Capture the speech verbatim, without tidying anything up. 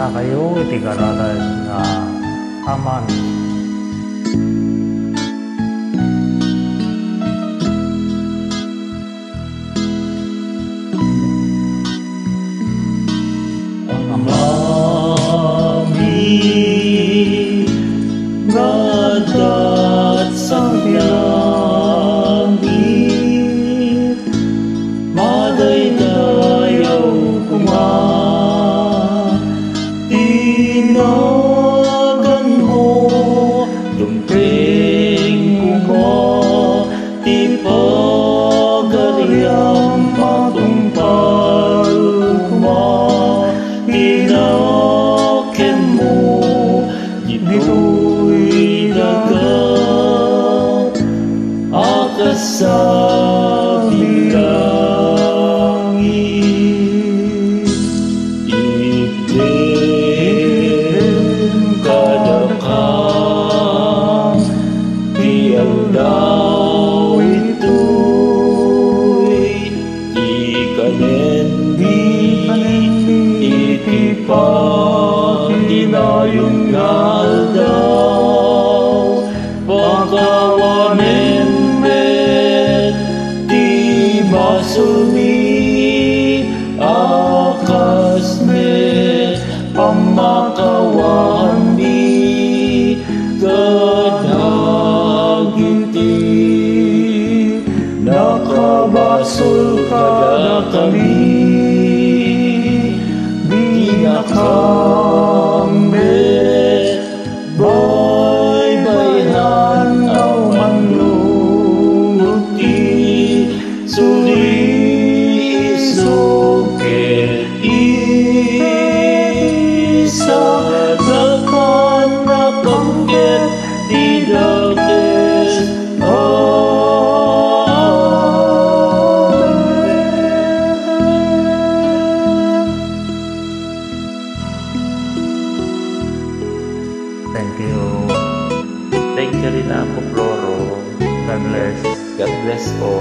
Kayo iti kararas nga aman. Amami nga adda sangti langit, madaydayaw koma ti naganmo, dumteng koma ti pagariam, matungpal koma ti nakemmo ditoy daga a kas langit. Itdem kadakam ti aldaw itoy, ti kanenmi iti pagdinayon nga aldaw. Pakawanem met ti basolmi a kas met pammakawaanmi kadagiti nakabasol kadakami. Dinakam met baybay-an a mannungot ti suli, isog ket isadakannakam ket ti dakes. Amen. Thank you. Thank you rin, Apo Floro. God bless. God bless po.